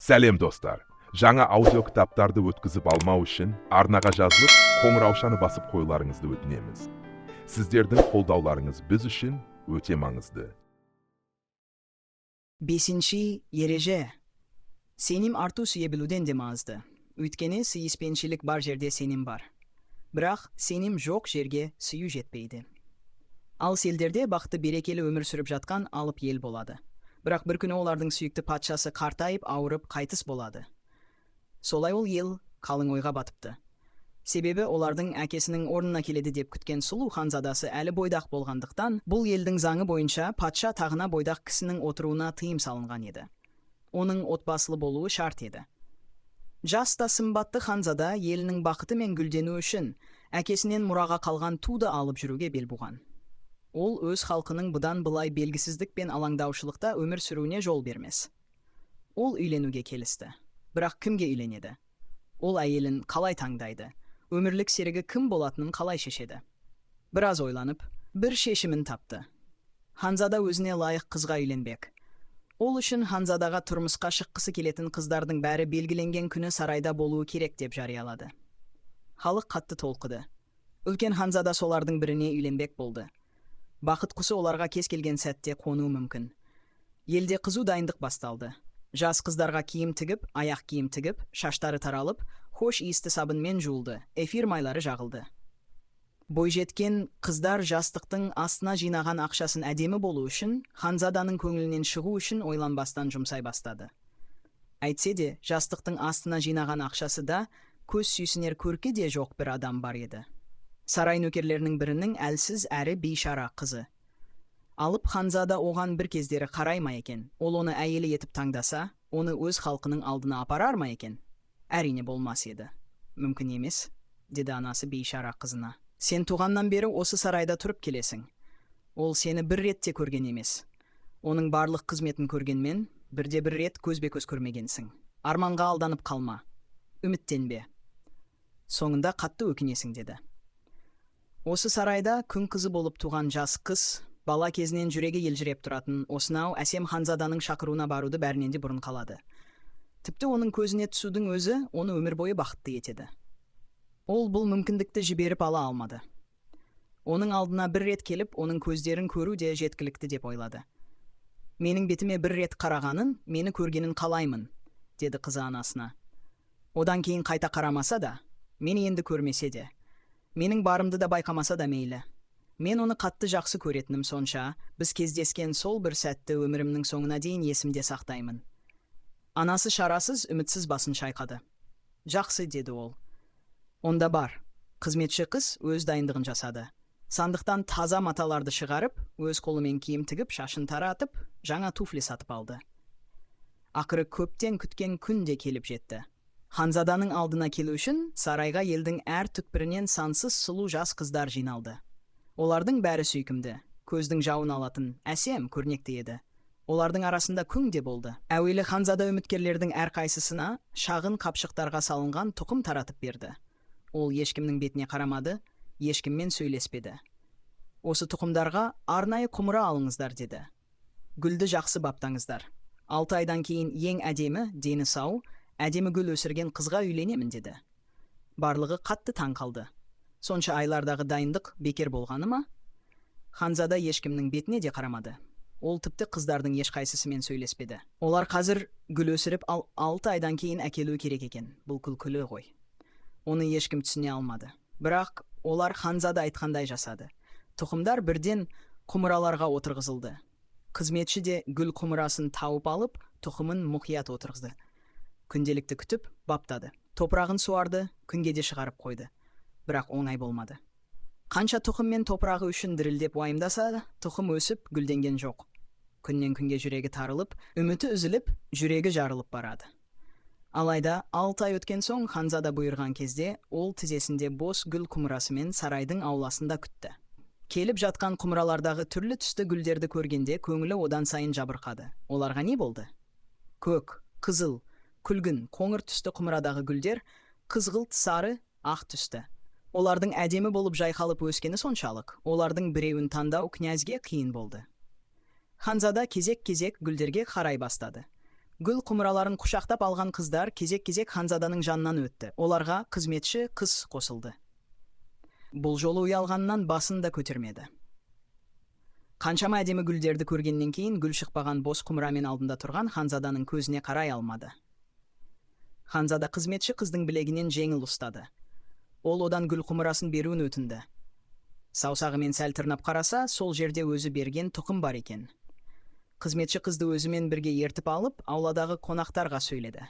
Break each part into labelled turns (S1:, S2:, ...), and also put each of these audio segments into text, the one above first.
S1: Сәлем, достар! Жаңа аудиокітаптарды өткізіп алмау үшін арнаға жазылып, қоңыраушаны басып қоюларыңызды өтінеміз. Сіздердің қолдауларыңыз біз үшін өте маңызды.
S2: Бесінші ереже. Сенім арту сүйе білуден де маңызды. Өйткені сүйіспеншілік бар жерде сенім бар. Бірақ сенім жоқ жерге сүю жетпейді. Алыс елдерде бақытты, берекелі өмір сүріп жатқан алып ел болады. Бірақ бір күні олардың сүйікті патшасы қартайып, ауырып, қайтыс болады. Солай ол ел қалың ойға батыпты. Себебі олардың әкесінің орнына келеді деп күткен сұлу ханзадасы әлі бойдақ болғандықтан, бұл елдің заңы бойынша патша тағына бойдақ кісінің отыруына тыйым салынған еді. Оның отбасылы болуы шарт еді. Жас та сымбатты ханзада елінің бақыты мен гүлденуі үшін әкесінен мұраға қалған туды алып жүруге бел буған. Ол өз халқының бұдан былай белгісіздік пен алаңдаушылықта өмір сүруіне жол бермес. Ол үйленуге келісті. Бірақ кімге үйленеді? Ол әйелін қалай таңдайды? Өмірлік серігі кім болатынын қалай шешеді? Біраз ойланып, бір шешімін тапты. Ханзада өзіне лайық қызға үйленбек. Ол үшін ханзадаға тұрмысқа шыққысы келетін қыздардың бәрі белгіленген күні сарайда болуы керек деп жариялады. Халық қатты толқыды. Үлкен ханзада солардың біріне үйленбек болды. Бақыт құсы оларға кез келген сәтте қонуы мүмкін. Елде қызу дайындық басталды. Жас қыздарға киім тігіп, аяқ киім тігіп, шаштары таралып, хош иісті сабынмен жуылды, эфир майлары жағылды. Бойжеткен қыздар жастықтың астына жинаған ақшасын әдемі болу үшін, ханзаданың көңілінен шығу үшін ойланбастан жұмсай бастады. Әйтсе де, жастықтың астына жинаған ақшасы да, көз сүйсінер көркі де жоқ бір адам бар еді. Сарай нөкерлерінің бірінің әлсіз әрі бейшара қызы. Алып ханзада оған бір кездері қарай ма екен? Ол оны әйелі етіп таңдаса, оны өз халқының алдына апарар ма екен? Әрине, болмас еді. Мүмкін емес, деді анасы бейшара қызына. Сен туғаннан бері осы сарайда тұрып келесің. Ол сені бір рет те көрген емес. Оның барлық қызметін көргенмен, бірде бір рет көзбе-көз көрмегенсің. Арманға алданып қалма. Үміттенбе. Соңында қатты өкінесің, деді. Осы сарайда күн қызы болып туған жас қыз, бала кезінен жүрегі елжіреп тұратын осынау әсем ханзаданың шақыруына баруды бәрінен де бұрын қалады. Тіпті оның көзіне түсудің өзі оны өмір бойы бақытты етеді. Ол бұл мүмкіндікті жіберіп ала алмады. Оның алдына бір рет келіп, оның көздерін көру де жеткілікті деп ойлады. Менің бетіме бір рет қарағанын, мені көргенін қалаймын, деді қызы анасына. Одан кейін қайта қарамаса да, мені енді көрмесе де, менің барымды да байқамаса да мейлі. Мен оны қатты жақсы көретінім сонша, біз кездескен сол бір сәтті өмірімнің соңына дейін есімде сақтаймын. Анасы шарасыз, үмітсіз басын шайқады. Жақсы, деді ол. Онда бар. Қызметші қыз өз дайындығын жасады. Сандықтан таза маталарды шығарып, өз қолымен киім тігіп, шашын таратып, жаңа туфли сатып алды. Ақыры көптен күткен күн де келіп жетті. Ханзаданың алдына келу үшін сарайға елдің әр түкпірінен сансыз сұлу жас қыздар жиналды. Олардың бәрі сүйкімді, көздің жауын алатын, әсем, көрнекті еді. Олардың арасында күң де болды. Әуелі ханзада үміткерлердің әрқайсысына шағын қапшықтарға салынған тұқым таратып берді. Ол ешкімнің бетіне қарамады, ешкіммен сөйлеспеді. Осы тұқымдарға арнайы құмыра алыңыздар, деді. Гүлді жақсы баптаңыздар. 6 айдан кейін ең әдемі, дені сау, әдемі гүл өсірген қызға үйленемін, деді. Барлығы қатты таң қалды. Сонша айлардағы дайындық бекер болғаны ма? Ханзада ешкімнің бетіне де қарамады. Ол тіпті қыздардың ешқайсысымен сөйлеспеді. Олар қазір гүл өсіріп, ал 6 айдан кейін әкелуі керек екен. Бұл күлкілі ғой. Оны ешкім түсіне алмады. Бірақ олар ханзада айтқандай жасады. Тұқымдар бірден құмыраларға отырғызылды. Қызметші де гүл құмырасын тауып алып, тұқымын мұқият отырғызды. Күнделікті күтіп, баптады. Топырағын суарды, күнге де шығарып қойды. Бірақ оңай болмады. Қанша тұқым мен топырағы үшін дірілдеп уайымдаса да, тұқым өсіп, гүлденген жоқ. Күннен күнге жүрегі тарылып, үміті үзіліп, жүрегі жарылып барады. Алайда 6 ай өткен соң ханзада бұйырған кезде ол тізесінде бос гүл құмырасымен сарайдың ауласында күтті. Келіп жатқан құмыралардағы түрлі түсті гүлдерді көргенде көңілі одан сайын жабырқады. Оларға не болды? Көк, қызыл, күлгін, қоңыр түсті құмырадағы гүлдер қызғылт, сары, ақ түсті. Олардың әдемі болып жайқалып өскені соншалық, олардың біреуін таңдау князьге қиын болды. Ханзада кезек-кезек гүлдерге қарай бастады. Гүл құмыраларын құшақтап алған қыздар кезек-кезек ханзаданың жанынан өтті. Оларға қызметші қыз қосылды. Бұл жолы ұялғаннан басын да көтермеді. Қаншама әдемі гүлдерді көргеннен кейін гүл шықпаған бос құмырамен алдында тұрған ханзаданың көзіне қарай алмады. Ханзада қызметші қыздың білегінен жеңіл ұстады. Ол одан гүл құмырасын беруін өтінді. Саусағымен сәл тырнап қараса, сол жерде өзі берген тұқым бар екен. Қызметші қызды өзімен бірге ертіп алып, ауладағы қонақтарға сөйледі.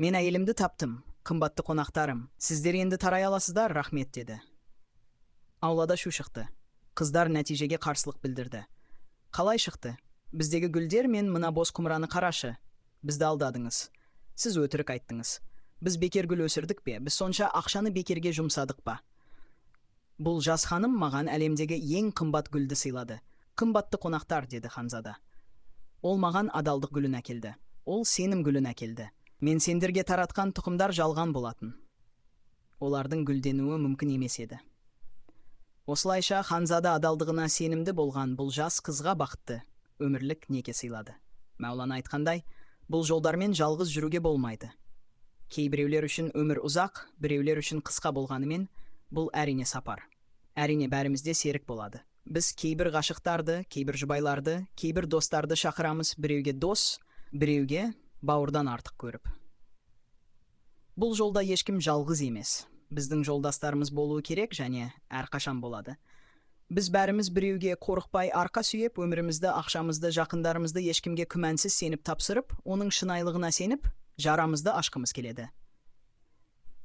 S2: Мен әйелімді таптым, қымбатты қонақтарым. Сіздер енді тарай аласыздар, рахмет, деді. Аулада шу шықты. Қыздар нәтижеге қарсылық білдірді. Қалай шықты? Біздегі гүлдер мен мына бос құмыраны қарашы. Бізді алдадыңыз. Сіз өтірік айттыңыз. Біз бекер гүл өсірдік пе? Біз сонша ақшаны бекерге жұмсадық па? Бұл жас ханым маған әлемдегі ең қымбат гүлді сыйлады. Қымбатты қонақтар, деді ханзада. Ол маған адалдық гүлін әкелді. Ол сенім гүлін әкелді. Мен сендерге таратқан тұқымдар жалған болатын. Олардың гүлденуі мүмкін емес еді. Осылайша ханзада адалдығына сенімді болған бұл жас қызға бақытты өмірлік неке сыйлады. Мәулана айтқандай, бұл жолдармен жалғыз жүруге болмайды. Кейбіреулер үшін өмір ұзақ, біреулер үшін қысқа болғанымен, бұл әрине сапар. Әрине бәрімізде серік болады. Біз кейбір ғашықтарды, кейбір жұбайларды, кейбір достарды шақырамыз, біреуге дос, біреуге бауырдан артық көріп. Бұл жолда ешкім жалғыз емес. Біздің жолдастарымыз болуы керек және әрқашан болады. Біз бәріміз біреуге қорықпай арқа сүйеп, өмірімізді, ақшамызды, жақындарымызды ешкімге күмәнсіз сеніп тапсырып, оның шынайылығына сеніп, жарамызды ашқымыз келеді.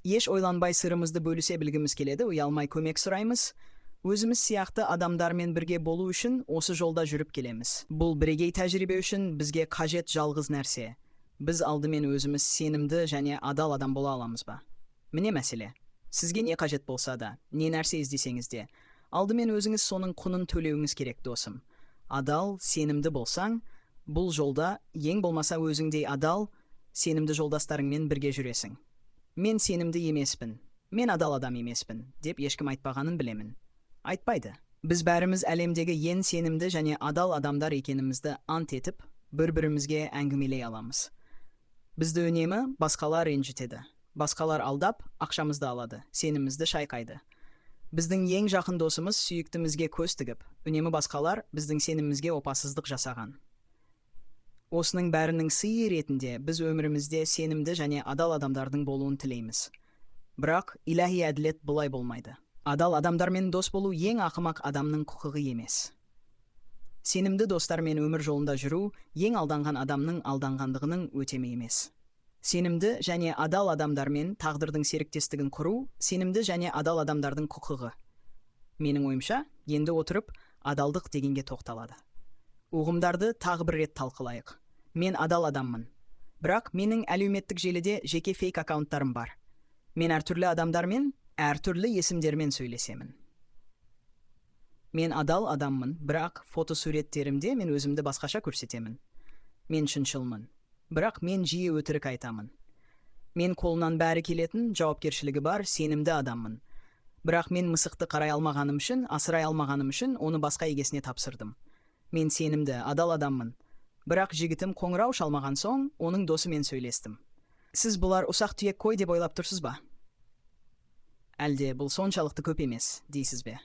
S2: Еш ойланбай сырымызды бөлісе білгіміз келеді, ұялмай көмек сұраймыз. Өзіміз сияқты адамдармен бірге болу үшін осы жолда жүріп келеміз. Бұл бірегей тәжірибе үшін бізге қажет жалғыз нәрсе. Біз алдымен өзіміз сенімді және адал адам бола аламыз ба? Міне мәселе. Сізге не қажет болса да, не нәрсе іздесеңіз де, алдымен өзіңіз соның құнын төлеуіңіз керек, досым. Адал, сенімді болсаң, бұл жолда ең болмаса өзіңдей адал, сенімді жолдастарыңмен бірге жүресің. Мен сенімді емеспін, мен адал адам емеспін, деп ешкім айтпағанын білемін. Айтпайды. Біз бәріміз әлемдегі ең сенімді және адал адамдар екенімізді ант етіп, бір-бірімізге әңгімелей аламыз. Бізді үнемі басқалар ренжітеді. Басқалар алдап, ақшамызды алады, сенімімізді шайқайды. Біздің ең жақын досымыз сүйіктімізге көз тігіп, үнемі басқалар біздің сенімімізге опасыздық жасаған. Осының бәрінің сыйы ретінде біз өмірімізде сенімді және адал адамдардың болуын тілейміз. Бірақ иләһи әділет бұлай болмайды. Адал адамдармен дос болу ең ақымақ адамның құқығы емес. Сенімді достармен өмір жолында жүру ең алданған адамның алданғандығының өтемі емес. Сенімді және адал адамдармен тағдырдың серіктестігін құру, сенімді және адал адамдардың құқығы. Менің ойымша, енді отырып, адалдық дегенге тоқталады. Ұғымдарды тағы бір рет талқылайық. Мен адал адаммын. Бірақ менің әлеуметтік желіде жеке фейк аккаунттарым бар. Мен әртүрлі адамдармен, әртүрлі есімдермен сөйлесемін. Мен адал адаммын, бірақ фотосуреттерімде мен өзімді басқаша көрсетемін. Мен шыншылмын. Бірақ мен жиі өтірік айтамын. Мен қолынан бәрі келетін, жауапкершілігі бар, сенімді адаммын. Бірақ мен мысықты қарай алмағаным үшін, асырай алмағаным үшін оны басқа егесіне тапсырдым. Мен сенімді, адал адаммын. Бірақ жігітім қоңырау шалмаған соң, оның досымен сөйлестім. Сіз бұлар ұсақ-түйек қой деп ойлап тұрсыз ба? Әлде бұл соншалықты көп емес, дейсіз бе?